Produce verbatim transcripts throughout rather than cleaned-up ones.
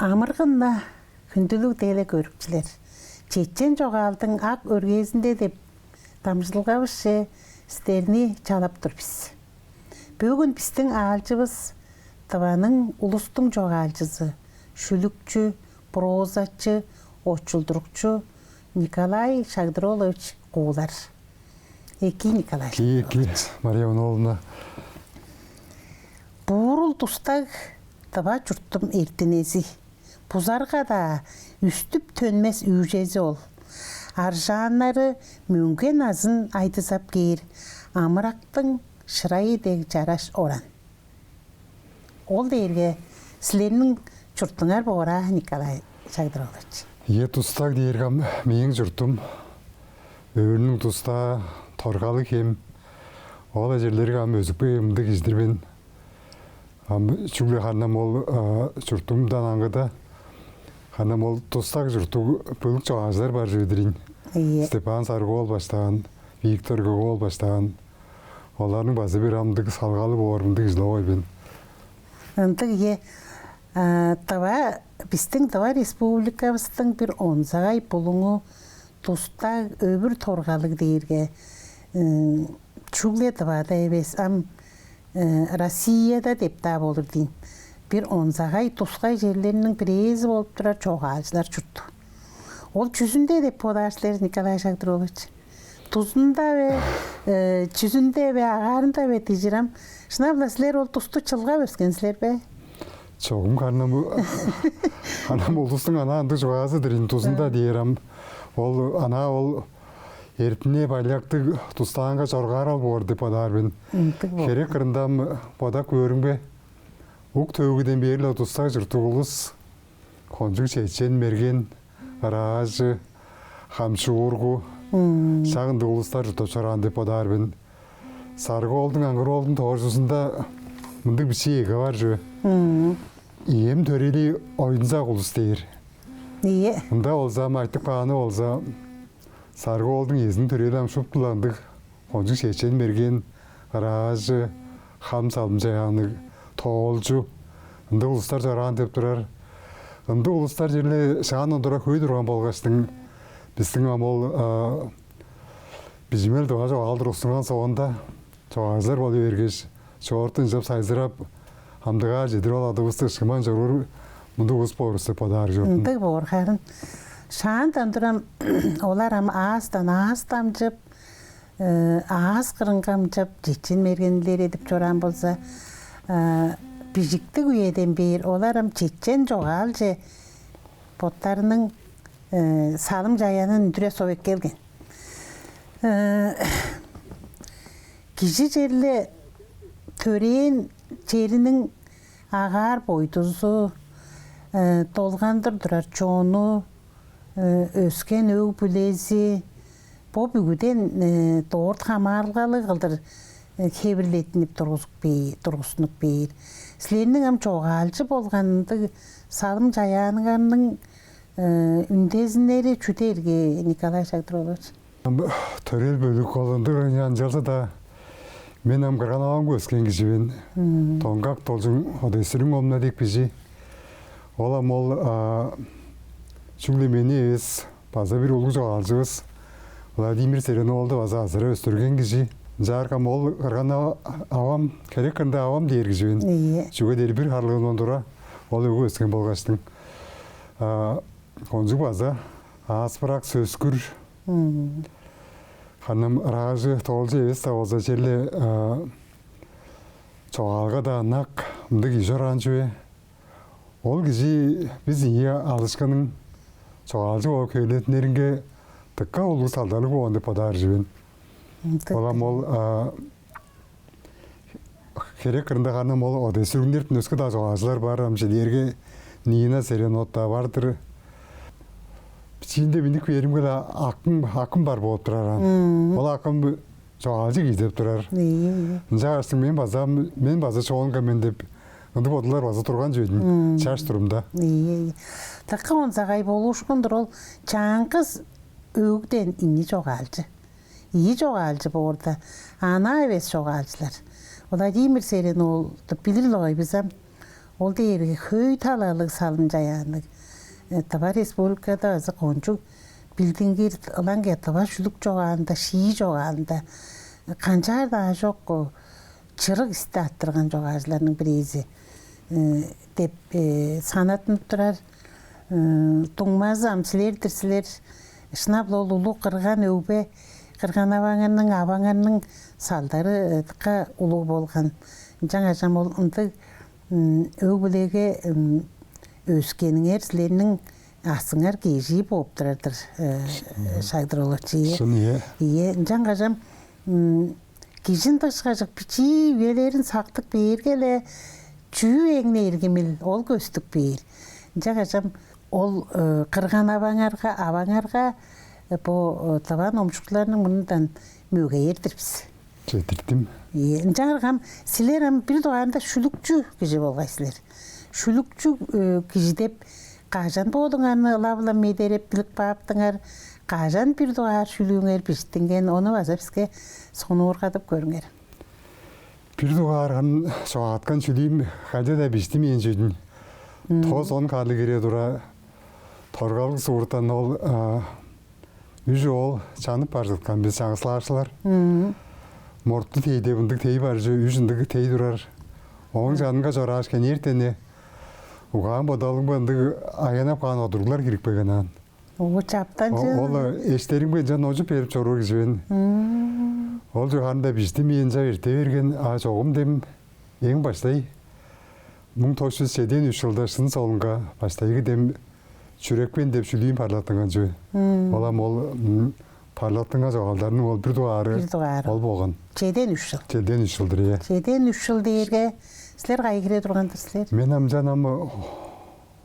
Амыргын-на, хүндүлүг телекөрүкчүлер. «Чечен чогаалдың ак өргээзинде» деп дамчыдылгавысче силерни чалап тур бис. Бөгүн бистиң аалчывыс Тываның улустуң чогаалчызы, шүлүкчү, прозачы, очулдурукчу Николай Шагдыр-оолович Куулар. Экии, Николай Шагдыр-оолович. Экии, Мария Ивановна. Буурул Дустаг — тыва чурттуң эртинези. Бузарга-даа үстүп-төнмес үүжези ол. Аржааннары мөңге назын айдызап кээр амырактың шырайы дег чараш оран. Ол дээрге силерниң чуртуңар боор аа, Николай Шагдыр-оолович. Ийе, Дустаг дээрге ам мээң чуртум, Өвүрнүң Дустаа, Торгалыг, Хем. Ол черлерге ам өзүп келген мындыг кижи-дир мен. Ам чүгле харын ам ол, а, чуртумдан аңгыда, харын ам ол Дустаг чурттуг бөлүк чогаалчылар бар чүве-дир ийин. Ийе. Степан Сарыг-оол баштаан, Виктор Көк-оол баштаан. Оларның база бир ам мындыг салгалы боор мындыг кижи-ле болгай мен. Ындыг, ийе. А, Тыва, бистиң Тыва Республикавыстың бир онзагай булуңу Дустаг, Өвүр, Торгалыг дээрге, м, чүгле Тывада эвес, ам, э, Россияда деп-даа болур дийин. Бир онзагай тускай черлерниң бирээзи болуп турар чогаалчылар чурту. Ол чүзүнде деп бодаар силер, Николай Шагдыр-оолович? Дузунда бе, э, чүзүнде бе, агаарында бе дижир ам? Шынап-ла, силер ол дусту чылгап өскен силер бе? Чогум харын ам, харын ам улустуң анаа ындыг чугаазы-дыр ийин, дузунда дээр ам. Ол анаа ол эртине байлактыг Дустаанга чоргаарал боор деп бодаар мен. Ындыг боор. Херек кырында ам бодап көөрүңге, ук-төөгүден бээр-ле Дустаг чурттуг улус кончуг чечен-мерген, ыраажы, хамчуургу, шак ындыг улустар чурттап чораан деп бодаар мен. Сарыг-оолдуң, Аңгыр-оолдуң тоожузунда мындыг бичии эге бар чүве. Ием төрели оюнзак улус дээр. Ийе. Мында болза, ам айтып кааны болза, Сарыг-оолдуң иезиниң төрели ам шупту-ла ындыг кончуг чечен-мерген, ыраажы, хам салым-чаяанныг, тоолчу, ындыг улустар чораан деп турар. Ындыг улустар черле шаандан тура хөй турган болгаштың, бистиң ам ол, а, бижимел тыва чогаал тургустунган соонда, чогаалчылар болу бергеш, чоорту ынчап сайзырап, амдыгаа чедир ол адывысты ышкынмайн чоруур мындыг улус боор бис деп бодаар чордум. Ындыг боор харын. Шаандан турам, олар ам аастан аас дамчып, э, аас кырынга ынчап чечен-мергеннер эдип чораан болза, э, бижиктиг үеден бээр олар ам чечен чогаалче боттарының, э, салым-чаяанын үндүре соп эккелген. Э, кижи черле төрээн чериниң агаар-бойдузу, э, долгандыр турар чону, э, өскен өг-бүлези, бо бүгүден, э, дорт хамаарылгалыг кылдыр, э, хевирлеттинип тургузуп бээр, тургустунуп бээр. Силерниң ам чогаалчы болган ындыг салым-чаяаныңарның, э, үндезиннери чүдерге, Николай Шагдыр-оолович? Ам төрел бөлүк ол ындыг ынчалза-даа, мен ам кырган-авамга өскен кижи мен. Доңгак Долчуң Одесириң-ооловна деп кижи. Ол ам ол, а, чүгле мени эвес, база бир улуг чогаалчывыс Владимир Серен-оолду база азыра өстүрген кижи. Ынчаарга ам ол кырган-ава-, авам, херек кырында авам дээр кижи мен. Ийе. Чүге дээрге бир харлыгындан тура ол өгге өскен болгаштың. А, кончуг база аас-бырак, сөскүр. Харын ам ыраажы, тоолчу эвес-даа болза, черле, а, чогаалга-даа ынак, мындыг кижи чораан чүве. Ол кижи бис ийи алышкының чогаалчы бооп хевирлеттинеринге дыка улуг салдарлыг болган деп бодаар чүве мен. Ол ам ол, а, херек кырында харын ам ол Одесириңерден өске-даа чогаалчылар бар, ам чижээлээрге Нина Серен-оол-даа бар-дыр. Бичиимде миннип кээримге-ле акым, акым бар болуп турар аан. Ол акым чогаалчы кижи деп турар. Ийе, ийе. Ынчангаштың мен база, мен база чоонга мен деп ындыг бодалдар база турган чүве ийин, чаш турумда. Ийе, ийе. Дыка онзагай болуушкун-дур ол, чаңгыс өгден ийи чогаалчы. Ийи чогаалчы боорда, анаа эвес чогаалчылар. Владимир Серен-оолду билир-ле болгай бис ам. Ол дээрге хөй талалыг салым-чаяанныг. Э, Тыва Республикада база кончуг билдингир, ылаңгыя тыва шүлүк чогаалында, шии чогаалында канчаар-даа чок, о, чырык исти арттырган чогаалчыларның бирээзи, э, деп, э, санаттынып турар. Э, дуңмазы ам силер-дир силер. Шынап-ла ол улуг кырган өгбе, кырган-аваңарның, аваңарның салдары, э, дыка улуг болган. Ынчангаш ам ол ындыг, м, өг-бүлеге, м, өскениңер, силерниң асыңар кежии бооп турар-дыр, э, Шагдыр Олович, ийе. Шын, ийе. Ийе, ынчангаш ам, м, кижи ындыг ышкажык бичии үелерин сактып бээрге-ле, чүү эң-не эргимил, ол көстүп бээр. Ынчангаш ам ол, э, кырган-аваңарга, аваңарга, э, бо, э, тыва номчукчуларның мурнундан мөгейер-дир бис. Четтирдим. Ийе, ынчаарга ам силер ам бир дугаарында шүлүкчү кижи болгай силер. Шүлүкчү, э, кижи деп кажан бодуңарны ылап-ла медереп билип кааптыңар, кажан бир дугаар шүлүүңер бижиттинген, ону база биске сонуургадып көрүңер. Бир дугаарган чогааткан шүлүүм кайда-даа бижиттинмээн чүве-дир ийин. Мм. Тос он харлыг хире тура Торгалыг сууртан ол, а, үш оол чанып бар чыткан бис, чаңгыс класчылар. Мм. Мортту тей деп ындыг тей бар чүве, үш ындыг тей турар. Ооң чанынга чорааш, кенертен-не угаан-бодалымга ындыг аяннап каан одуруглар кирип келген аан. Оо, чаптан. Ол эштеримге ынчан ножуп берип чоруур кижи мен. Мм. Ол чүве харын-даа бижиттинмээн, ынчап эрте берген, а чогум дем эң баштай муң тос чүс чеден үш чылда шын солунга баштайгы дем «Чүрекпен» деп шүлүүм парлаттынган чүве. Мм. Ол ам ол, м, парлаттынган чогаалдарның ол бир дугаары. Бир дугаары. Ол болган. Чеден үш чыл. Чеден үш чыл-дыр, ийе. Чеден үш чыл дээрге силер кайы хире турган-дыр силер? Мен ам ынчан ам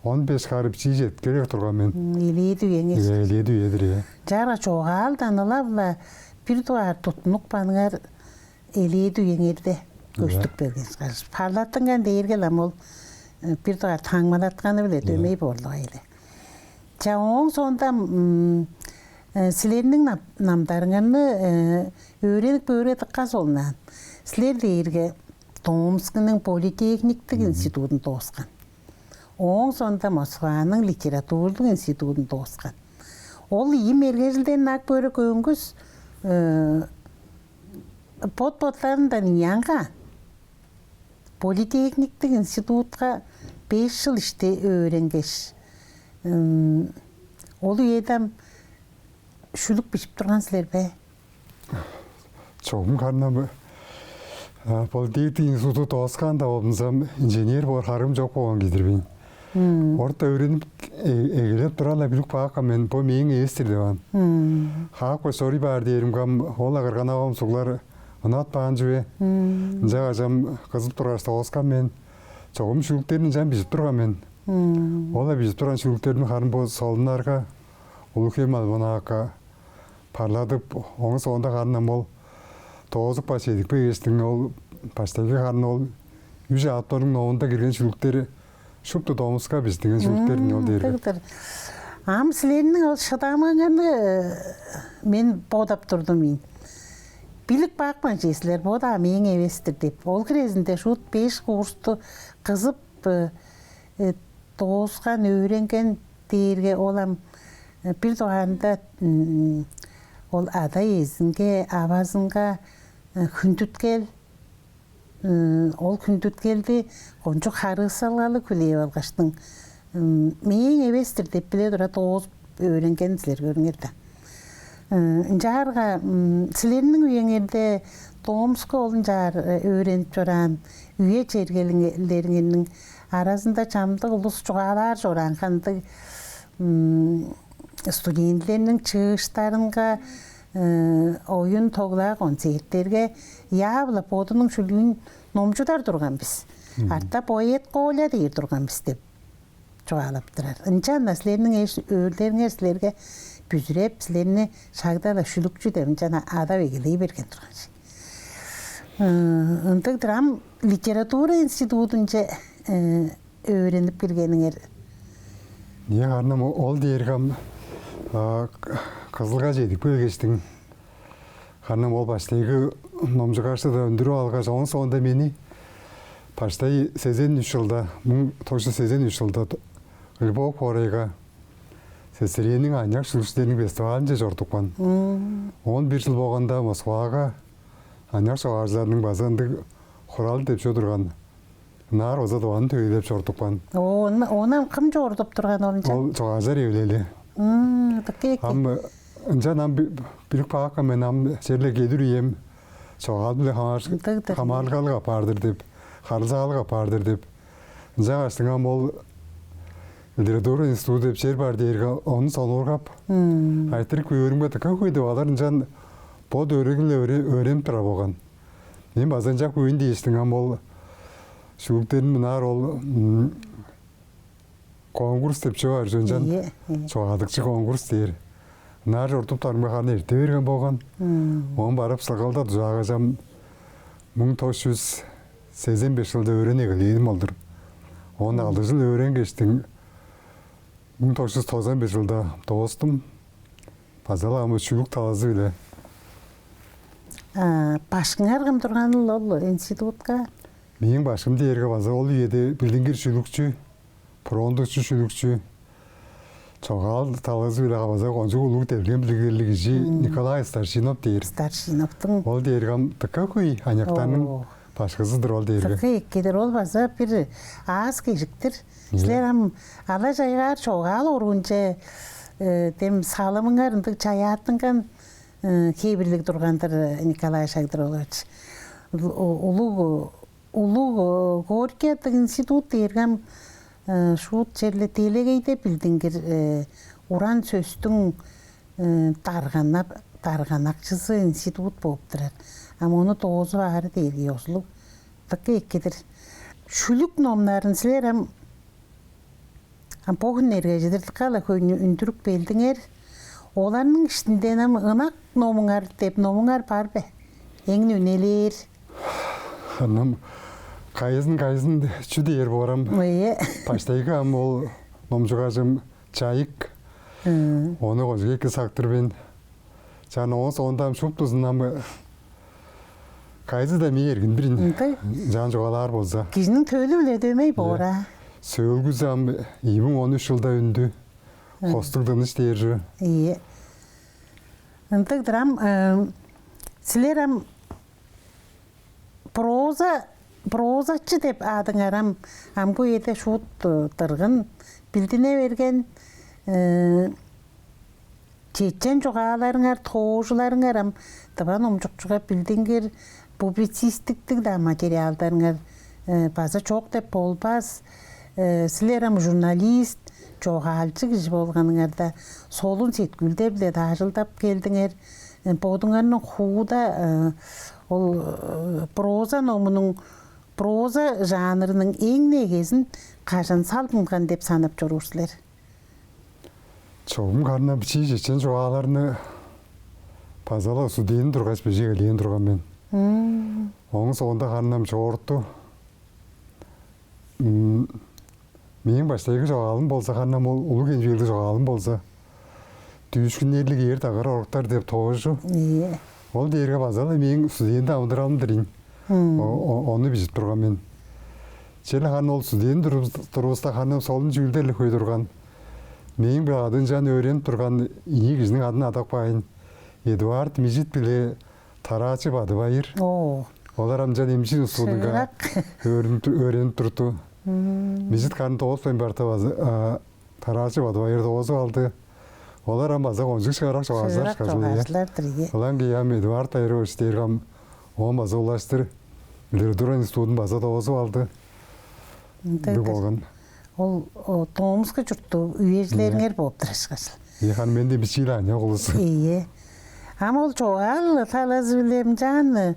он беш хар бичии четкилеп турган мен. М, элээди үеңер. Ийе, элээди үе-дир, ийе. Чаа, чогаалдан ылап-ла бир дугаар туттунуп кааныңар элээди үеңерде көстүп келген чыгар. Парлаттынган дээрге-ле ам ол, э, бир дугаар таңмалатканы-биле дөмей болду-ла. Чаа, ооң соонда, м, э, силерниң нам-, намдарыңарны, э, өөренип көөрге дыка солунаан. Силер дээрге Томскунуң политехниктиг институдун дооскан. Ооң соонда Москваның литературлуг институдун дооскан. Ол ийи мергежилден ак бөрү көңгүс, э, бот-боттарындан ыянган. Политехниктиг институтка беш чыл ишти өөренгеш, м, ол үеде ам шүлүк бижип турган силер бе? Чогум харын ам, а, политехниктиг институт дооскан-даа болзумза, инженер боор харыым чок болган кижи-дир мен. Мм. Орта өөренип, э-, эгелеп тура-ла билип каапкан мен, бо мээң эвес-тир деп аан. Мм. Хаакпа чоруй баар дээримге ам, ол-ла кырган-авам суглар ынатпаан чүве. Мм. Ынчангаш ам кызып тургаш дооскан мен. Чогум шүлүктерни ынчан бижип турган мен. Мм. Ол-ла бижип турган шүлүктерни харын бо солуннарга, «Улуг-Хем» альманахка парладып, ооң соонда харын ам ол доозуп баш чедип кээштиң, ол баштайгы харын ол үш авторнуң номунда кирген шүлүктер шупту Томскуга бижиттинген шүлүктер-дир ол дээрге. Мм, ындыг-дыр. Ам силерниң ол шыдамыңарны, э, мен бодап турдум ийин. Билип каапкан чүве силер, бо-даа мээң эвес-тир деп. Ол хирезинде шуут беш курсту кызып, э, э, дооскан, өөренген дээрге ол ам, э, бир дугаарында, м, ол ада-иезинге, авазынга, э, хүндүткел, м, ол хүндүткелди кончуг харыысалгалыг хүлээп алгаштың, м, мээң эвес-тир деп биле тура доозуп өөренген силер, көрүңер даан. М, ынчаарга, м, силерниң үеңерде Томскуга ол ынчаар, э, өөренип чораан үе-чергелериңерниң аразында чамдык улус чугаалаар чораан, кандыг, м, студентилерниң чыыштарынга, э, оюн-тоглаа, концерттерге яап-ла бодунуң шүлүүн номчудар турган бис. Мгм. Арта поэт Коля дээр турган бис деп чугаалап турар. Ынчан-на силерниң эш-өөрлериңер силерге бүзүреп, силерни шагда-ла шүлүкчү деп ынчан адап эгелей берген турган чүве. Ы, ындыг-дыр. Ам литература институдунче, э, өөренип киргениңер? Ийе, харын ам ол дээрге ам, а, Кызылга чедип келгештиң, харын ам ол баштайгы номчугашты-даа үндүрүп алгаш, ооң соонда мени Баштай сезен үш чылда, муң тос чүс сезен үш чылда Львов хоорайга СССР-ниң аныяк шүлүкчүлериниң фестивалынче чорудупкан. Оон бир чыл болганда Москвага аныяк чогаалчыларның база ындыг хуралы деп чүве турган. Ынаар база Тываны төлээлеп чорудупкан. Ону, ону ам кым чорудуп турган ол ынчан? Ол чогаалчылар эвилели. Мм, дыка эки. Ам ынчан ам би-, билип каапкан мен, ам черле келир үем чогаал-биле хамаарш-, Ындыг-дыр. Хамаарылгалыг апаар-дыр деп, харылзаалыг апаар-дыр деп. Ынчангаштың ам ол литература институту деп чер бар дээрге, ону сонуургап, Мм. айтырыг көөрүмге дыка хөй деп алар ынчан бо дөрегиле өре-, өөренип турар болган. Мен база ынчап көвейн дээштиң, ам ол шүлүктерин мынаар ол, м, конкурс деп чүве бар чүве, ынчан Ийе, ийе. Чогаадыкчы конкурс дээр. Ынаар чорудуптарымга харын эрте берген болган. Мм. Оон барып сылгалда дужаагаш ам муң тос чүс сезен беш чылда өөренип эгелээним ол-дур. Оон алды чыл өөренгештиң, муң тос чүс тозан беш чылда доостум. База-ла ам шүлүк талазы-биле. А, башкыңар кым турганыл ол институтка? Мээң башкым дээрге база ол үеде билдингир шүлүкчү, фронтукчу шүлүкчү, чогаал талазы-биле база кончуг улуг делгем билиглерлиг кижи Мм. Николай Старшинов дээр. Старшиновтуң. Ол дээрге ам дыка хөй аныяктарның Оо. Башкызы-дыр ол дээрге. Дыка экидир, ол база бир аас-кежик-тир. Ийе. Силер ам ала-чайгаар чогаал оруунче, э, дем салымыңар ындыг чаяаттынган, э, хевирлиг турган-дыр, Николай Шагдыр-оолович. Улу-, улуг, улуг, э, Горький аттыг институт дээрге ам, э, шуут черле делегейде билдингир, э, уран сөстүң, э, дарганап-, дарганакчызы институт болуп турар. Ам ону доозуп аары дээрге ёзулуг дыка экидир. Шүлүк номнарын силер ам, ам бо хүннерге чедир дыка-ла хөйнү үндүрүп келдиңер. Оларның иштинден ам ынак номуңар деп номуңар бар бе? Эң үнелээр. Ам кайызын, кайызын чүү дээр боор ам? Ийе. Баштайгы ам ол номчугажым «Чайык». Мм. Ону кончуг эки сактыр мен. Чаа, оон соонда ам шуптузун ам кайызы-даа меңээ эргин бирин. Ындыг. Чаа, чугаалаар болза. Кижиниң төлү-биле дөмей Ийе. Боор аа. Сөөлгүзү ам ийи муң он үш чылда үндү. Мм. «Хостуг тыныш» дээр чүве. Ийе. Ындыг-дыр ам, э, силер ам проза, прозачы деп адыңар ам, амгы үеде шуут, э, дыргын билдине берген, э, чечен чугааларыңар, тоожуларыңар ам тыва номчукчуга билдингир, публицистиктиг-даа материалдарыңар, э, база чок деп болбас. Э, силер ам журналист, чогаалчы кижи болганыңарда, солун сеткүүлдер-биле-даа ажылдап келдиңер. Э, бодуңарның хууда, э, ол, э, проза номунуң, проза жанрының эң-не эгезин кажан салдынган деп санап чоруур силер? Чогум харын ам бичии чечен чугааларны база-ла студент тургаш бижип эгелээн турган мен. Мм. Ооң соонда харын ам чоорту, м, мээң баштайгы чогаалым болза, харын ам ол улуг хемчээлдиг чогаалым болза, «Дүүшкүннерлиг эр-дагыр оруктар» деп тоожу. Ийе. Ол дээрге база-ла мээң студент амыдыралым-дыр ийин. Мм. О-, о-, ону бижип турган мен. Черле харын ол студент турувус-, турувуста харын ам солун чүүлдер-ле хөй турган. Мээң-биле кады ынчан өөренип турган ийи кижиниң адын адап каайн. Эдуард Мижит биле Тараачы Бадыбайыр. Оо. Олар ам ынчан эмчи институдунга Шыырак. Өөрүнүп тур-, өөренип турду. Мм. Мижит харын доозупайн барты база, а, Тараачы Бадыбайыр доозуп алды. Олар ам база кончуг шыырак чогаалчылар Шыырак ышкажыл, ийе. Чогаалчылар-дыр, ийе. Ылаңгыя кижи ам Эдуард Айырович дээрге ам оон база улаштыр литература институдун база доозуп алды. Ындыг Ындыг болган. Ол, о, Томскка чурттуг үежилериңер Ийе. Болуп турар ышкажыл. Ийе, харын менден бичии-ле аныяк улус. Ийе. Ам ол чогаал талазы-биле ынчан,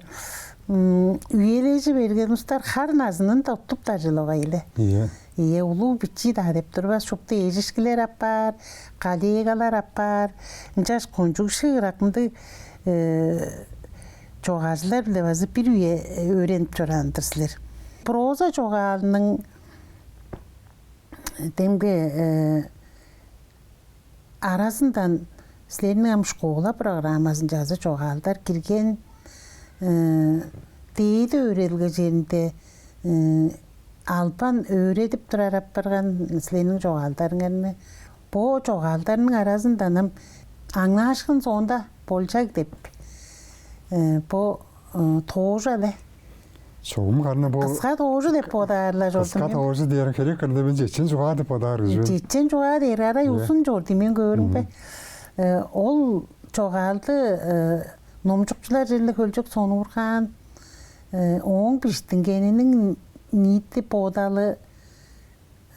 м, үележи берген улустар хар-назынын-даа уттуптар чүве-ле болгай-ла. Ийе. Ийе, улуг-бичии-даа деп турбас, шупту эжишкилер апаар, коллегалар апаар. Ынчаш кончуг шыырак мындыг, э, чогаалчылар-биле база бир үе, э, өөренип чораан-дыр силер. Проза чогаалының демги, э, аразындан силерниң ам школа программазынче азы чогаалдар кирген, э, дээди өөредилге черинде Э, албан өөредип турар апарган силерниң чогаалдарыңарны. Бо чогаалдарның аразындан ам аңнаашкын соонда болчаг деп, э, бо, э, тоожу але. Чогум харын бо кыска тоожу деп бодаар-ла чордум кыска мен. Тоожу дээр херек кырында мен чечен чугаа деп бодаар кижи мен. Чечен чугаа дээр арай Ийе. Узун чорду мен көөрүмге. Мгм. Э, ол чогаалды, э, номчукчулар черле хөлчок сонуургаан, э, ооң биштингениниң ниити бодалы,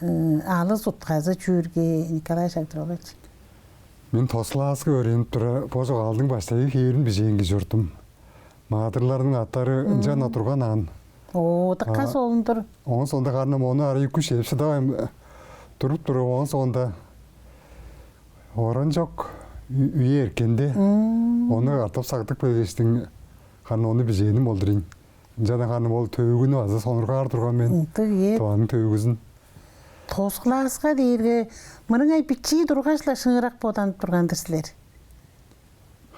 э, алыс утказы чүрге, Николай Шагдыр-оолович? Мен тос класска өөренип тура, бо чогаалдың баштайгы хевирин бижээн кижи чордум. Маадырларның аттары ынчан турган аан. О, дыка А, солун-дур. Ооң соонда харын мону арай күш эпсе давай туруп туруп, ооң соонда оранчок үе эрткенде, ону катап сактып келгештиң, харын ону бижээним болдур ийин. Ынчан харын ол төөгүнү база сонургаар турган мен. Ындыг, э. Тываның төөгүзүн. Тос класска дээрге мырыңай бичии тургаш-ла шыырак боданып турган-дыр силер.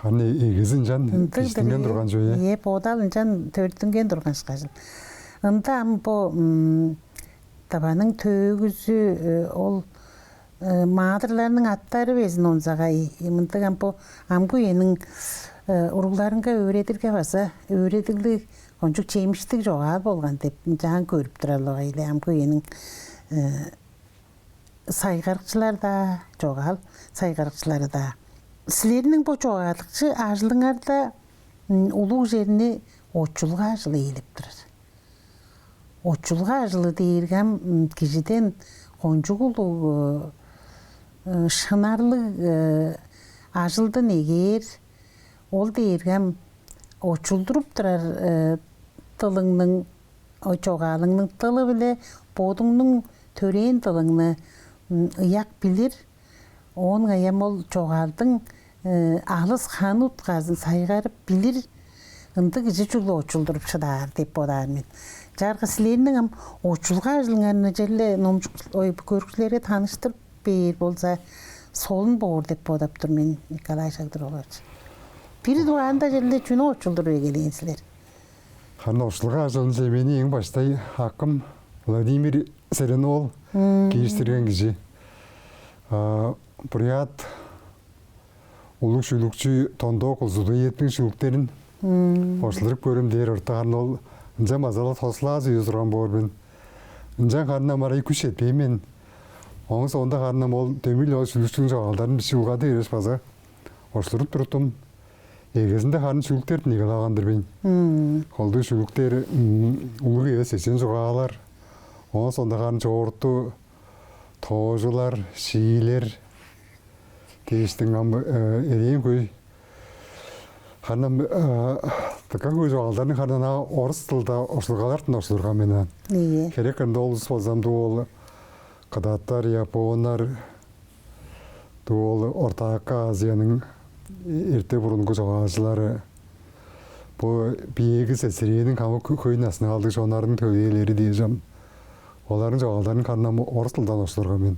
Харын эгези ынчан Ындыг-дыр, киштинген турган чүве. Ийе, бодал ынчан төрүттүнген турган ышкажыл. Ында ам бо, м, Тываның төөгүзү, э, ол, э, маадырларның аттары безин онзагай, э, мындыг ам бо амгы үениң, э, уругларынга өөредирге база өөредиглиг, кончуг чемиштиг чогаал болган деп ынчаан көрүп турар-ла-гай ийин, амгы үениң, э, сайгарыкчылар-даа, чогаал сайгарыкчылары-даа. Силерниң бо чогаадыкчы ажылыңарда, м, улуг черни очулга ажылы ээлеп турар. Очулга ажылы дээрге ам, м, кижиден кончуг улуг, э, э, шынарлыг, э, ажылды негээр, ол дээрге ам очулдуруп турар, э, дылыңның, о, чогаалыңның дылы-биле бодуңнуң төрээн дылыңны, м, ыяк билир, оон ыңай ам ол чогаалдың, э, алыс хан утказын сайгарып билир, ындыг кижи чүгле очулдуруп шыдаар деп бодаар мен. Чаарга силерниң ам очулга ажылыңарны черле номчук, ой, көрүкчүлерге таныштырып бээр болза, солун боор деп бодап тур мен, Николай Шагдыр-оолович. Бир дугаарында черле чүнү очулдуруп эгелээн силер? Харын очулга ажылынче мени эң баштай акым Владимир Серен-оол киириштирген кижи. А, бурят улуг шүлүкчү Дондок Кулзудуевтиң шүлүктерин очулдуруп көрем дээр орта, харын ол ынчан база-ла тос класс үези турган боор мен. Ынчан харын ам арай күш четпээн мен. Ооң соонда харын ам ол дөмей-ле ол шүлүкчүнүң чогаалдарын бичии улгады бергеш база очулдуруп турдум. Эгезинде харын шүлүктерден эгелеп алган-дыр мен. Мм. Колдуу шүлүктер, м, улуг эвес чечен чугаалар, ооң соонда харын чоорту тоожулар, шиилер дээштиң ам, э, элээн хөй. Харын ам, э, дыка хөй чугаалдарны харын ам орус дылда очулгалардан очулдурган мен аан. Ийе. Херек кырында ол улус болза ам дуу ол кыдаттар, японнар, дуу ол Ортаакы Азияның эрте бурунгу чогаалчылары, бо биеэги СССР-ниң хамык хөй националдыг чоннарының төлээлери дээш ам, оларның чогаалдарын харын ам орус дылдан очулдурган мен.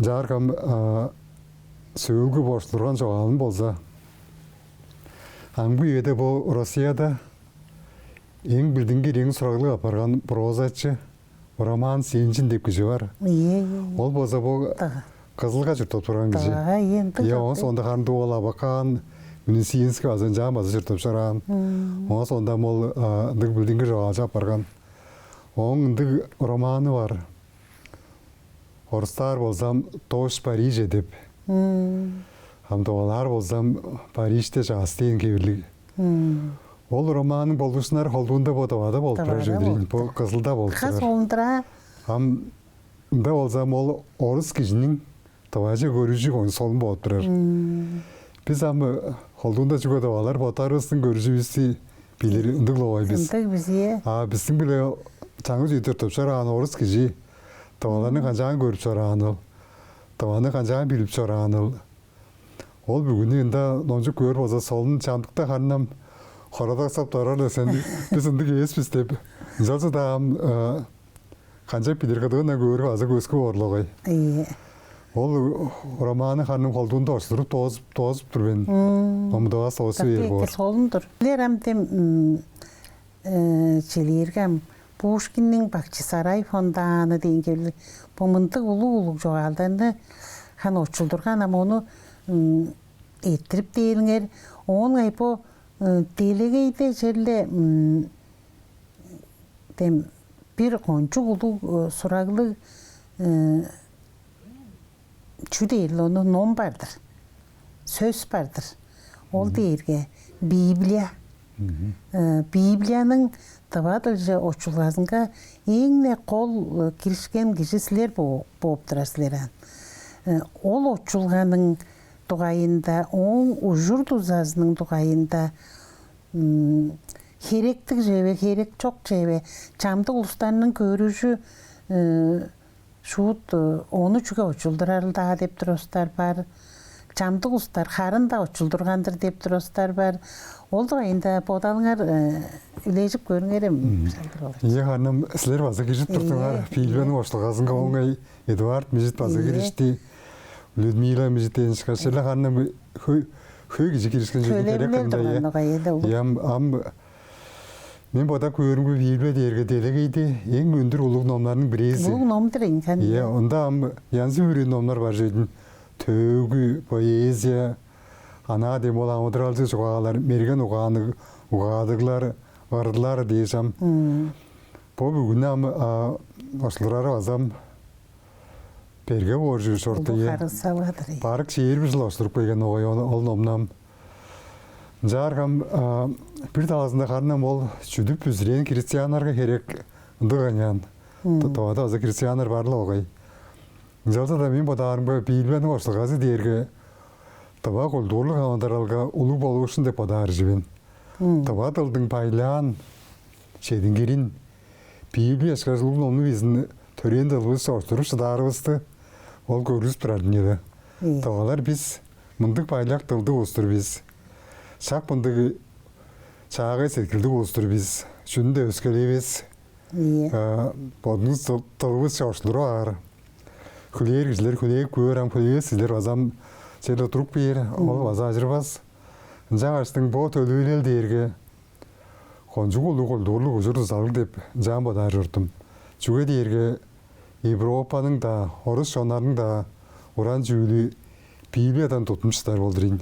Чаарга ам, а, сөөлгү бо очулдурган чогаалым болза, амгы үеде бо Россияда эң билдингир, эң сураглыг апарган прозачы Роман Сенчин деп кижи бар. Ийе, ийе, ийе. Ол болза бо Дагы. Кызылга чурттап турган кижи. Дагы, ийе, ындыг Ийе, чорду. Ооң соонда харын дуу ол Абакан, Минусинский база ынчаан база чурттап чораан. Мм. Ооң соонда ам ол, а, ындыг билдингир чогаалчы апарган. Ооң ындыг романы бар. Орустаар болза ам «Дождь в Париже» деп. Мм. Ам тывалаар болза ам «Парижте чаъс» дээн хевирлиг. Мм. Ол романның болуушкуннары колдуунда бо Тывада болуп турар Тывада чүве-дир ийин. Болуп Бо тур. Кызылда болуп Кыс турар. Оолдура. Ам ында болза ам ол орус кижиниң тываже көрүжү ону солун болуп турар. Мм. Бис ам, э, колдуунда чүге тывалар боттарывыстың көрүжүвүстү билир ындыг-ла болгай бис. Ындыг бис, ийе. А бистиң-биле чаңгыс үеде чурттап чораан орус кижи тываларны канчаан көрүп чорааныл, тываны канчаан билип чорааныл. Ол бүгүнү ында номчуп көөр болза, солун чамдыкта харын ам хорадаксап турар-ла сен, бис ындыг эвес бис деп. Ынчалза-даа ам, э, канчап билир, кыдыындан көөрге база көскү боор-ла болгай. Ийе. Ол романы харын ам колдуунда очулдуруп доозуп, доозуп тур мен. Мм. Омудавас оосу Капек бээр боор. Солун-дур. Билер ам дем, м, э, чилээрге ам Пушкинниң «Бахчисарай фонтаны» дээн кел, бо мындыг улуг-улуг чогаалдарны хан очулдурган, ам ону, м, эрттирип дээриңер. Оон ыңай бо, э, делегейде черле, м, дем бир кончуг улуг, э, сураглыг, э, чүү дээр-ле ону, ном бар-дыр, сөс бар-дыр. Ол дээрге Библия. Э, Библияның тыва дылче очулгазынга эң-не кол, э, киришкен кижи силер бо-, бооп турар силер аан. Э, ол очулганың дугайында, ооң ужур-дузазының дугайында, м, херектиг чүве бе, херек чок чүве бе, чамдык улустарның көрүжү, э, шуут, э, ону чүге очулдурарыл-даа деп турар улустар бар. Чамдык улустар харын-даа очулдурган-дыр деп турар улустар бар. Ол дугайында бодалыңар, э, үлежип көрүңерем, Салдыр Олар. Ийе, ханым, силер база киржип турдуңар. Ийе, Библияның очулгазынга оңай Эдуард Мижит база киришти. Людмила Мижит дээн ышкаш, черле ханым хөй, хөй кижи киришкен чүве. Төлевилел дерек кырында, турган, ийе. Ийе, ам, ам мен бодап көөрүмге, Библия дээрге делегейде эң өндүр улуг номнарның бирээзи. Улуг ном-дур ийин, хан. Ийе, ында ам янзы-бүрү номнар бар чүве-дир ийин. Төөгү, поэзия, анаа дем ол амыдыралчы чугаалар, мерген угаанныг, угаадыглар, ырлар дээш ам. Бо бүгүнү ам, а, очулдурары база ам берге боор чүве чорду, ийе. Улуг харыысалга-дыр ийин. Барык чээрби чыл очулдуруп келген огай ол, ол номну ам. Ынчаарга ам, а, бир талазында харын ам ол чүдүп бүзүрээн христианнарга херек ындыг аныяан. Тывада база христианнар бар-ла огай. Ынчалза-даа мен бодаарымга, Библияның очулгазы дээрге тыва культурлуг амыдыралга улуг болуушкун деп бодаар чүве мен. Тыва дылдың байлаан, чедингирин, Библия ышкаш улуг номну безин төрээн дылывысче очулдуруп шыдаарывысты ол көргүзүп турар-дыр ийин. Тывалар бис мындыг байлак дылдыг улус-тур бис. Шак мындыг чаагай сеткилдиг улус-тур бис. Чүнү-даа өскелевес. Ийе. Бодувус дыл-, дылывысче очулдуруп аар. Хүлээр кижилер хүлээп көөр, ам хүлээвес кижилер база ам черле туруп кээр, ол база ажырбас. Ынчангаштың бо төлевилел дээрге кончуг улуг культурлуг ужур-дузалыг деп ынчаан бодаар чордум. Чүге дээрге Европаның-даа, орус чоннарның-даа уран чүүлү Библиядан туттунуп чыдар болдур ийин.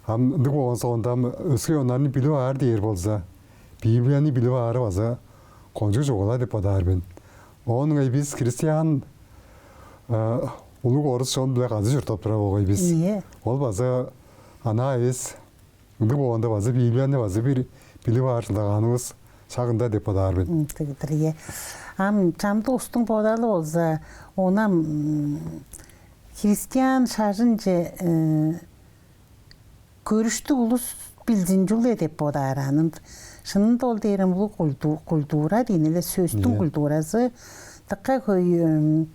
Ам ындыг болган соонда, ам өске чоннарны билип аар дээр болза, Библияны билип аары база кончуг чугула деп бодаар мен. Оон ыңай бис христиан, а, улуг орус чон-биле кады чурттап турар болгай бис. Ийе. Ол база анаа эвес. Ындыг болганда база Библияны база бир билип аар чылдагаанывыс шак ында деп бодаар мен. Ындыг-дыр, ийе. Ам чамдык улустуң бодалы болза, ону ам, м, христиан шажынче, э, көрүштүг улус билзин чүгле деп бодаар аан. Шынында ол дээрге улуг культу-, культура дийин, эле сөстүң культуразы. Дыка хөй, м,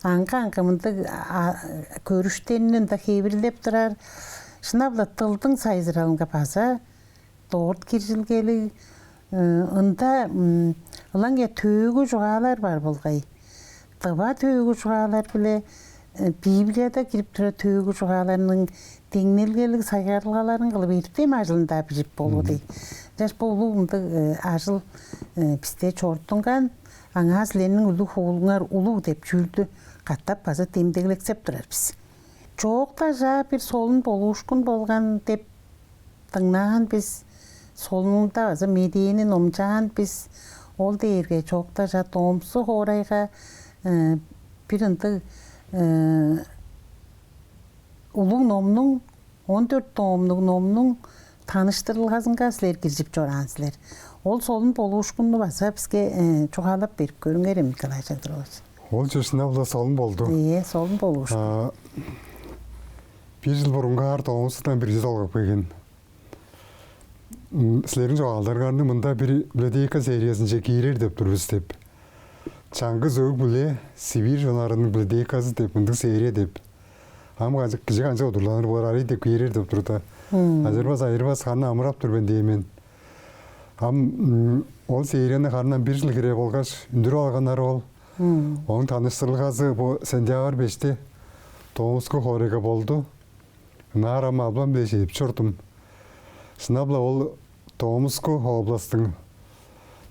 аңгы-аңгы мындыг, а, көрүштерни ында хевирлеп турар. Шынап-ла дылдың сайзыралынга база дорт киржилгелиг, э, ында, м, ылаңгыя төөгү чугаалар бар болгай. Тыва төөгү чугаалар-биле, э, Библияда кирип турар төөгү чугааларның деңнелгелиг сайгарылгаларын кылып, эртем ажылын-даа бижип болур дей. Ынчаш бо улуг мындыг, э, ажыл, э, бисте чорудунган, аңаа силерниң үлүг-хуулуңар улуг деп чүүлдү катап база демдеглексеп турар бис. Чоокта чаа бир солун болуушкун болган деп дыңнаан бис, солунда база медээни номчаан бис. Ол дээрге чоокта чаа Томск хоорайга, э, бир ындыг, э, улуг номнуң, он дөрт томнуг номнуң таныштырылгазынга силер киржип чораан силер. Ол солун болуушкунну база биске, э, чугаалап берип көрүңерем, Николай Чагдыр-оолович. Ол чүве шынап-ла солун болду. Ийе, солун болуушкун. А, бир чыл бурунгаар Томскудан бир кижи долгап келген. М, силерниң чогаалдарыңарны мында бир библиотека сериязынче киирер деп тур бис деп. «Чаңгыс өг-бүле, Сибирь чоннарының библиотеказы» деп, мындыг серия деп. Ам канчап, кижи канчап удурланыр болур, арай деп киирер деп турда. Мм. Ажырбас, ажырбас, харын амырап тур мен дээн мен. Ам, м, ол серияны харын ам бир чыл хире болгаш үндүрүп алганнар ол. Мм. Ооң таныштырылгазы бо сентябрь беште Томск хоорайга болду. Ынаар ам албан-биле чедип чордум. Шынап-ла ол Томск областың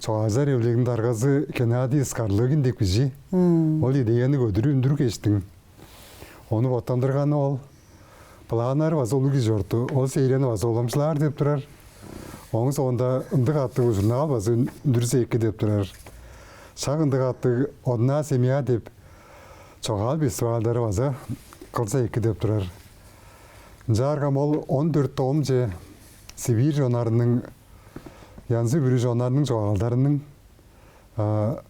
Чогаалчылар эвилелиниң даргазы Геннадий Скарлыгин деп кижи. Ол идеяны көдүрүп үндүрүп кээштиң. Ону боттандырганы ол. Планнары база улуг кижи чорду. Ол серияны база уламчылаар деп турар. Ооң соонда ындыг аттыг журнал база үн- үндүрзе эки деп турар. Шак ындыг аттыг «Одна семья» деп чогаал фестивальдары база кылза эки деп турар. Ынчаарга ол он дөрт томче Сибирь чоннарының, янзы-бүрү чоннарның чогаалдарының, а,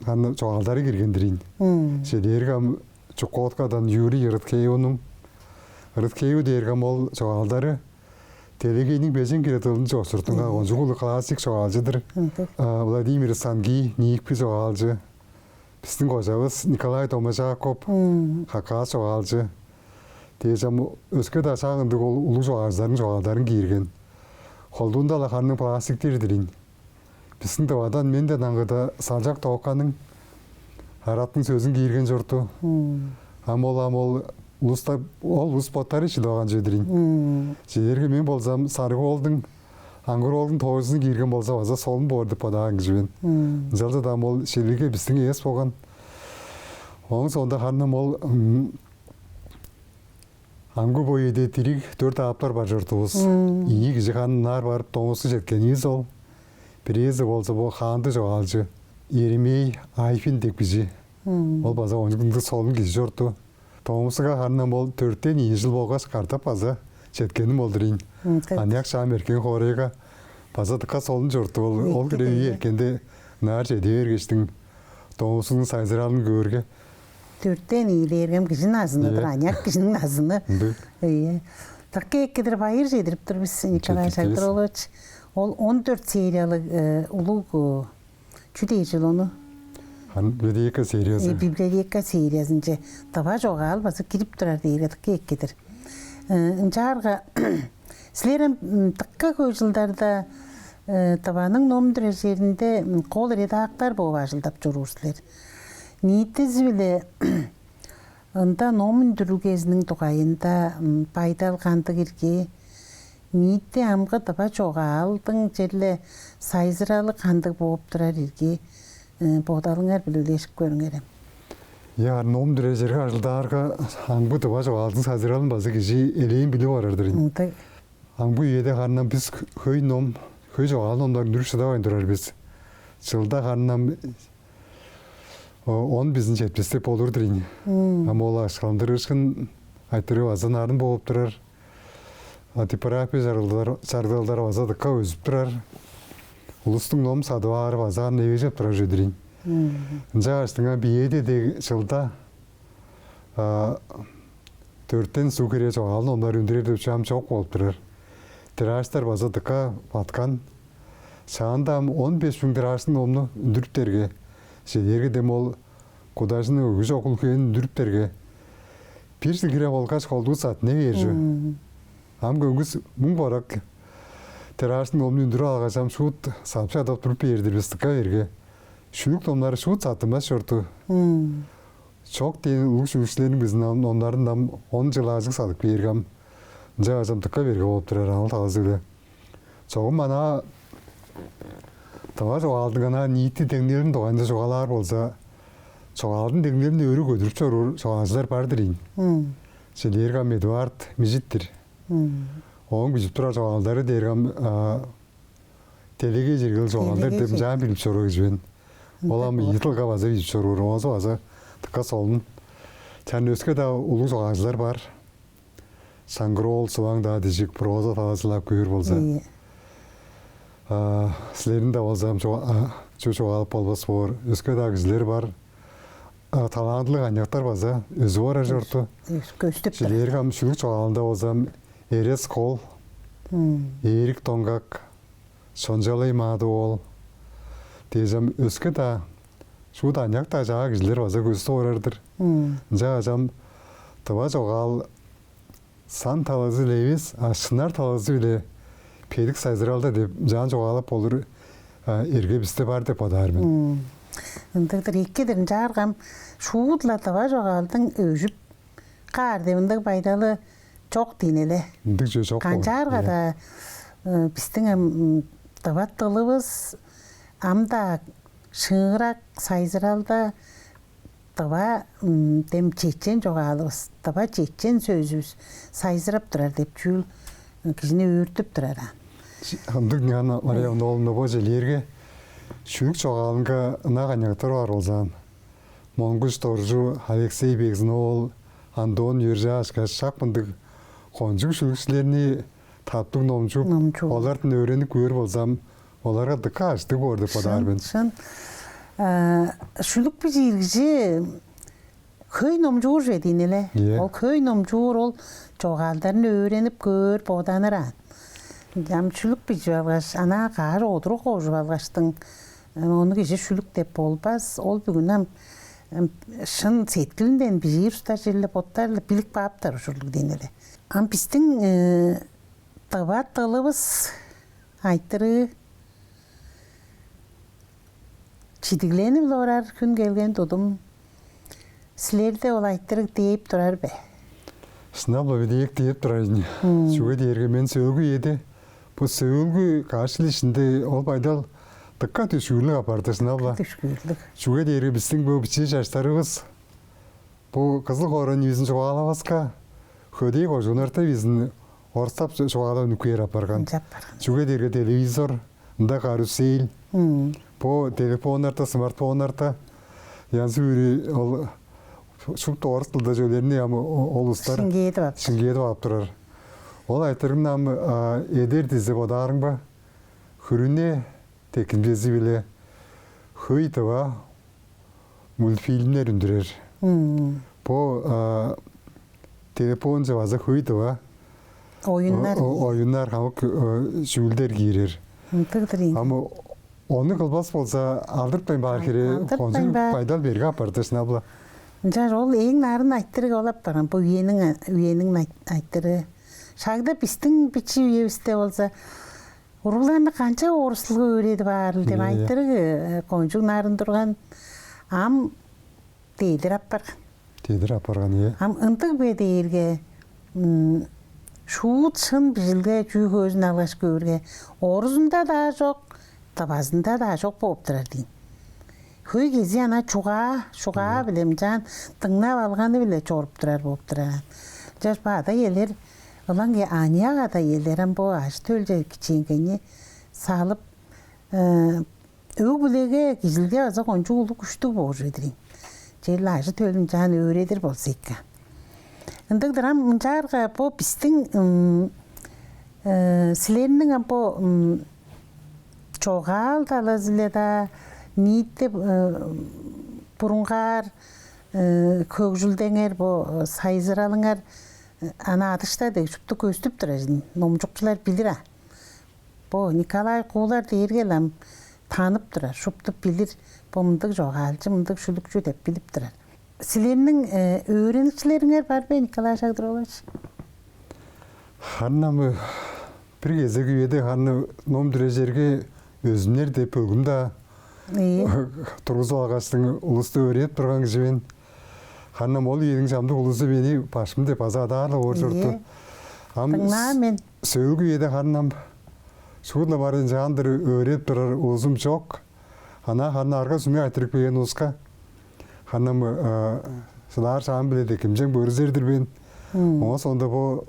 аны чогаалдары кирген-дир ийин. Че дээрге ам Чукоткадан Юрий Рытхеевнуң, Рытхеев дээрге ам ол чогаалдары делегейниң бежен хире дылын чоокшуртунга кончуг улуг классик чогаалчы-дыр. А, Владимир Санги, ниитизи чогаалчы. Бистиң кожавыс Николай Доможаков, хакас чогаалчы. Дээш ам өске-даа шак ындыг ол улуг чогаалчыларның чогаалдарын киирген. Колдуунда-ла харын классиктер-дир ийин. Бистиң Тывадан менден аңгыда Салчак Тоокканың «Араттың сөзүн» киирген чорду. Ам ол, ам ол улуста, ол улус боттары шилип алган чүве-дир ийин. Че дээрге мен болза ам Сарыг-оолдуң, Аңгыр-оолдуң тоожузун киирген болза база солун боор деп бодаар кижи мен. Ынчалза-даа ам ол шилилге бистиң эвес болган. Ооң соонда харын ам ол, м, амгы бо үеде дириг дөрт автор бар чордувус. Ийи кижи харын ынаар барып, доңгувуска четкенивис ол. Бирээзи болза бо хаанды чогаалчы Еремей Айфин деп кижи. Ол база кончуг ындыг солун кижи чорду. Доңгувуска харын ам ол дөртен ийи чыл болгаш катап база четкеним ол-дур ийин. Аныяк шаам эрткен хоорайга база дыка солун чорду ол. Ол хире үе эрткенде ынаар чеде бергештиң, доңгувустуң сайзыралын көөрге. Дөртен ийи дээрге ам кижиниң назыны-дыр, аныяк кижиниң назыны. Ындыг. Ийе. Дыка эки-дир, байыр чедирип тур бис, Николай Шагдыр-оолович. Ол он дөрт сериялыг, э, улуг, э, чүү дээр чүвел ону? Ам библиотека сериязы. Э, библиотека сериязынче тыва чогаал база кирип турар дээрге дыка эки-дир. Э, ынчаарга силер ам, м, дыка хөй чылдарда, э, Тываның ном үндүрер черинде, м, кол редактор бооп ажылдап чоруур силер. Ниитизи-биле ында ном үндүрүлгезиниң дугайында, м, байдал кандыг ирги? Ниити амгы тыва чогаалдың черле сайзыралы кандыг бооп турар ирги? Э, бодалыңар-биле үлежип көрүңерем. Ийе, ном үндүрер черге ажылдаарга, амгы тыва чогаалдың сайзыралын база кижи элээн билип орар-дыр ийин. Ындыг. Амгы үеде харын ам бис хөй ном, хөй чогаал номнар үндүрүп шыдавайн турар бис. Чылда харын ам, о, он бизин четпестеп болур-дур ийин. Ам ол акшаландырыышкын айтырыы база нарын бооп турар. А типография чарыгдалдар, чарыгдалдар база дыка өзүп турар. Улустуң ном садып аары база ам эвээжеп турар чүве-дир ийин. Ынчангаштың ам биеэде дег чылда, а, дөртен суг хире чогаал номнар үндүрер деп чүве ам чок болуп турар. Тираждар база дыка баткан. Шаанда ам он беш муң тираждыг номну үндүрүптерге, че дээрге дем ол Кудажының «Өгү чок өлкээн» үндүрүптерге, бир чыл хире болгаш колдуу саттына бээр чүве. Ам көңгүс муң борак тираждыг номну үндүрүп алгаш, ам шуут садып чадап туруп бээр-дир бис дыка берге. Шүлүк номнары шуут саттынмас чорду. Чок дээн улуг шүлүкчүлерниң бизин ам номнарын ам он чыл ажыг садып кээрге, ам ынчангаш ам дыка берге болуп турар, аңаа талазы-биле. Чогум анаа тыва чогаалдың анаа ниити деңнелиниң дугайында чугаалаар болза, чогаалдың деңнелин өрү көдүрүп чоруур чогаалчылар бар-дыр ийин. Че дээрге ам Эдуард Мижит-тир. Ооң бижип турар чогаалдары дээрге ам, а, делегей чергелиг чогаалдар деп ынчаар билип чоруур кижи мен. Ол ам ийи дылга база бижип чоруур, оозу база дыка солун. Чаа, өске-даа улуг чогаалчылар бар. Шаңгыр-оол Суваң-даа Дижик, проза талазы-биле ап көөр болза. Ийе. А, силерниң-даа болза ам чуга-, а, чүве чугаалап болбас боор. Өске-даа кижилер бар. А, талантылыг аныяктар база өзүп орар чорду. Өс-, көстүп турар. Че дээрге ам шүлүк чогаалында болза ам Эрес Кол, Эрик Доңгак, Шончалай Маадып-оол дээш ам өске-даа шуут аныяк-даа чаа кижилер база көстүп орар-дыр. Ынчангаш ам тыва чогаал сан талазы-биле эвес, а шынар талазы-биле бедик сайзыралда деп ынчаар чугаалап болур, а, эрге бисте бар деп бодаар мен. Ындыг-дыр, эки-дир, ынчаарга ам шуут-ла тыва чогаалдың өжүп каар деп ындыг байдалы чок дийин але. Ындыг чүве чок болгай. Канчаарга-даа, э, бистиң ам, м, тыва дылывыс, ам-даа шыырак сайзыралда тыва, м, дем чечен чогаалывыс, тыва чечен сөзүвүс сайзырап турар деп чүүл кижини өөртүп турар аан. Ындыг, Диана Мариевна, ол бо черлерге шүлүк чогаалынга ынак аныяктар бар болзаан, Монгуш Доржу, Алексей Бегзин-оол, Антон Юржаашка шак мындыг кончуг шүлүкчүлерни таптыг номчуп, олардан өөренип көөр болзам, оларга дыка ажыктыг боор деп бодаар мен. Шын. Шүлүк бижиир кижи хөй номчуур чүве дийин але. Ол хөй номчуур, ол чогаалдарны өөренип көөр боданыр аан. Ам шүлүк бижип алгаш, анаа каар одуруг кожуп алгаштың, ону кижи шүлүк деп болбас. Ол бүгүн ам шын сеткилинден бижиир улустар черле боттары-ла билип кааптар ужурлуг дийин але. Ам бистиң тыва дылывыс айтырыы чидигленип-ле орар хүн келген тудум, силерде ол айтырыг дээп турар бе? Шынап-ла, бедээк дээп турар ийин. Чүге дээрге мен сөөлгү үеде, бо сөөлгү каш чыл иштинде ол байдал дыка дүшкүүрлүг апарды, шынап-ла. Дүшкүүрлүг. Чүге дээрге бистиң бо бичии чаштарывыс бо Кызыл хоорайның үезин чугаалаваска, хөдей кожууннарда безин орустап чугаалап үнүп кээр апарган. Чүге дээрге телевизор, ында карусель, бо телефоннарда, смартфоннарда янзы-бүрү ол шупту орус дылда чүвелерни ам ол улустар шиңгээдип ап турар. Ол айтырыгны ам эдер дизе бодаарың ба? Хүрүне деткимчези-биле хөй тыва мультфильмнер үндүрер. Бо телефонче база хөй тыва оюннар, оюннар, хамык чүүлдер киирер. Ындыг-дыр ийин. Ам ону кылбас болза, алдыртпайн баар хире, кончуг байдал берге апарды, шынап-ла. Ынчаар ол эң нарын айтырыг ол апарган, бо үениң, үениң айтырыы. Шагда бистиң бичии үевисте болза, уругларны канчап орус дылга өөредип аарыл деп айтырыг кончуг нарын турган, ам дедир апарган. Дедир апарган, ийе. Ам ындыг бе дээрге, шуут шын бижилге чүү хөзүн алгаш көөрге, орузунда-даа чок, тывазында-даа чок бооп турар дийин. Хөй кезии анаа чугаа, чугаа-биле мынчаан дыңнап алганы-биле чоруп турар бооп турар. Чаш бо ада-иелер, ылаңгыя аныяк ада-иелер ам бо ажы-төлче кичээнгейни салып, өг-бүлеге, кижилге база кончуг улуг күштүг боор чүве-дир ийин. Черле ажы-төлүн чаан өөредир болза эки. Ындыг-дыр ам, ынчаарга бо бистиң, силерниң ам бо чогаал талазы-биле-даа, ниити бурунгаар хөгжүлдеңер, бо сайзыралыңар ана адышта дег шупту көстүп турар, номчукчулар билир аа. Бо Николай Куулар дээрге-ле ам танып турар, шупту билир, бо мындыг чогаалчы, мындыг шүлүкчү деп билип турар. Силерниң өөреникчилериңер бар бе, Николай Шагдыр-оолович? Харын ам бир кезек үеде харын ном дүрежерге «Өзүмнер» деп бөлгүм-даа тургузуп алгаштың, улусту өөредип турган кижи мен. Харын ам ол үениң чамдык улузу мени башкым деп база адаар-ла боор чорду. Ийе. Ам дыңнаан мен. Сөөлгү үеде харын ам шуут-ла бар ынчаан-дыр өөредип турар улузум чок. Анаа харын арга-сүме айтырып келген улуска харын ам шыдаар шаам-биле деткимчем көргүзер-дир мен. Оон соонда бо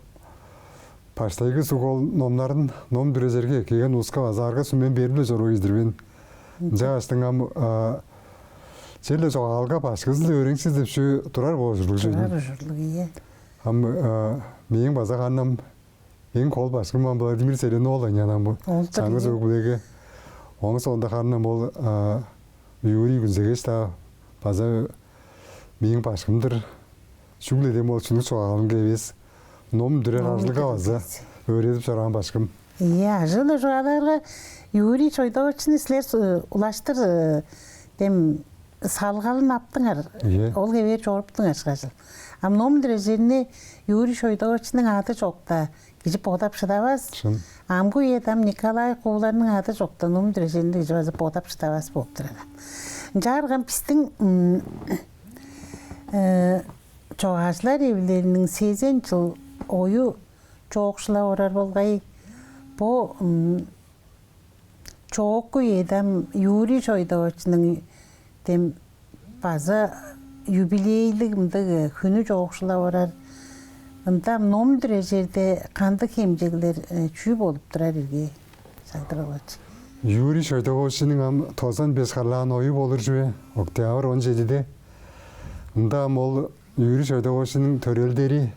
баштайгы суг ол номнарын ном дүрежерге эккелген улуска база арга-сүмем берип-ле чоруур кижи-дир мен. Ынчангаштың ам черле чогаалга башкызы-биле өөреникчизи деп чүү турар боор ужурлуг чүве. Турар ужурлуг, ийе. Ам мээң база харын ам эң кол башкым ам Владимир Селен-оол аныян ам бо. Ол-дур, чаңгыс ийе. Өг-бүлеге. Оон соонда харын ам ол Юрий Күнзегеш-даа база мээң башкым-дыр. Чүгле дем ол шүлүк чогаалынга эвес, ном дүрер ажылга база өөредип чораан башкым. Ийе, ажыы-биле чугаалаарга, Юрий Шойдаковичини силер улаштыр дем салгалын аптыңар. Ийе. Ол хевээр чоруптуңар ышкажыл. Ам ном дүрежерни Юрий Шойдаковичиниң ады чокта кижи бодап шыдавас. Шын. Амгы үеде ам Николай Кууларның ады чокта ном дүрежерни кижи база бодап шыдавас болуп турар. Ынчаарга бистиң чогаалчылар эвилелиниң сезен чыл ою чоокшулап орар болгай. Бо м, Чоокку үеде ам Юрий Шойдаковичиниң дем база юбилейлиг мындыг хүнү чоокшулап орар. Ында ном дүрер черде кандыг хемчеглер, э, чүү болуп турар ирги, Сагдыр-оолович? Юрий Шойдаковичиниң ам тозан беш харлаан ою болур чүве, октябрь он чедиде. Ында ам ол Юрий Шойдаковичиниң төрелдери,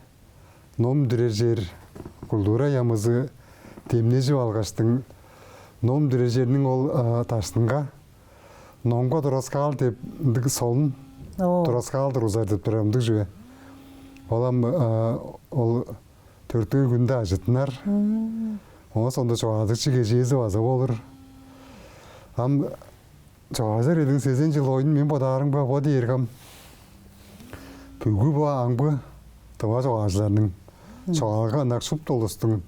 ном дүрер чер, культура яамызы демнежип алгаштың, ном дүрер черниң ол, а, даштынга номга тураскаал деп ындыг солун, Оо. Тураскаал тургузар деп турар ындыг чүве. Ол ам, а, ол төрүттүг хүнде ажыттынар. Мм. Оон соонда чогаадыкчы кежээзи база болур. Ам чогаалчылар эвилелиниң сезен чыл оюн мен бодаарымга, бо дээрге ам бүгү бо амгы тыва чогаалчыларның, Мм. Чогаалга ынак шупту улустуң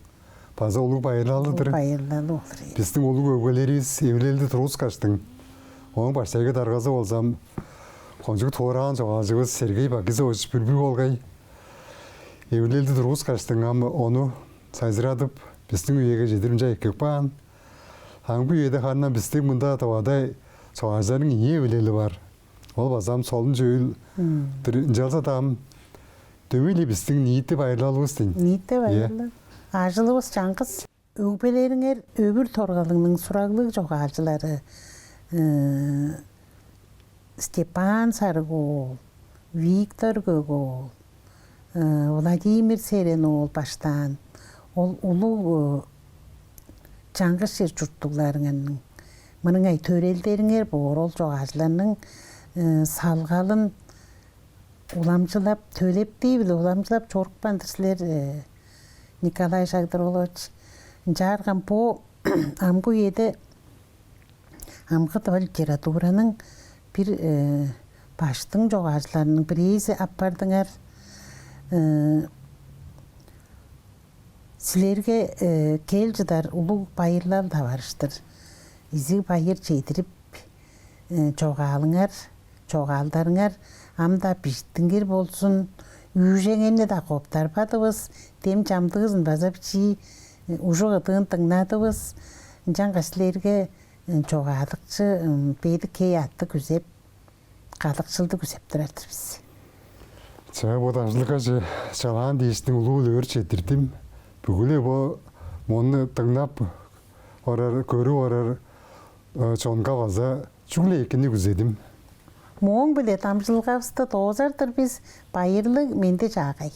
база улуг байырлалы-дыр. Байырлалы болур, ийе. Бистиң улуг өгбелеривис эвилелди тургускаштың, ооң баштайгы даргазы болза ам кончуг туораан чогаалчывыс Сергей Бакизович Бюлбюл болгай. Эвилелди тургускаштың, ам ону сайзырадып, бистиң үеге чедир мынча эккеп каан. Амгы үеде харын ам бистиң мында Тывада чогаалчыларның ийи эвилели бар. Ол база ам солун чүүл-дүр. Мм. Ынчалза-даа ам дөмей-ле бистиң ниити байырлалывыс дийин. Ниити, ийе, байырлал. Ажылывыс чаңгыс. Өгбелериңер Өвүр Торгалыгның сураглыг чогаалчылары, э, Степан Сарыг-оол, Виктор Көк-оол, э, Владимир Серен-оол баштаан, ол улуг, э, чаңгыс чер чурттугларыңарның, мырыңай төрелдериңер боор, ол чогаалчыларның, э, салгалын уламчылап, төлептии-биле уламчылап чорупкан-дыр силер, э, Николай Шагдыр-оолович. Ынчаарга бо амгы үеде амгы тыва литератураның бир, э, баштың чогаалчыларының бирээзи апардыңар. Э, силерге, э, кел чыдар улуг байырлал таварыштыр изиг байыр чедирип, э, чогаалыңар, чогаалдарыңар ам-даа бижиттингир болзун, үүжеңерни-даа коптарбадывыс, дем чамдыызын база бичии, э, ужук ыдыын дыңнадывыс. Ынчангаш силерге, э, чогаадыкчы, м, бедик хей-аътты күзеп, кадыкшылды күзеп турар-дыр бис. Чаа, бо дамчыдылгаже чалаан дээштиң улуу-биле өр четтирдим. Бүгү-ле бо мону дыңнап орар, көрүп орар, э, чонга база чүгле экини күзедим. Мооң-биле дамчыдылгавысты доозар-дыр бис. Байырлыг, менди-чаагай.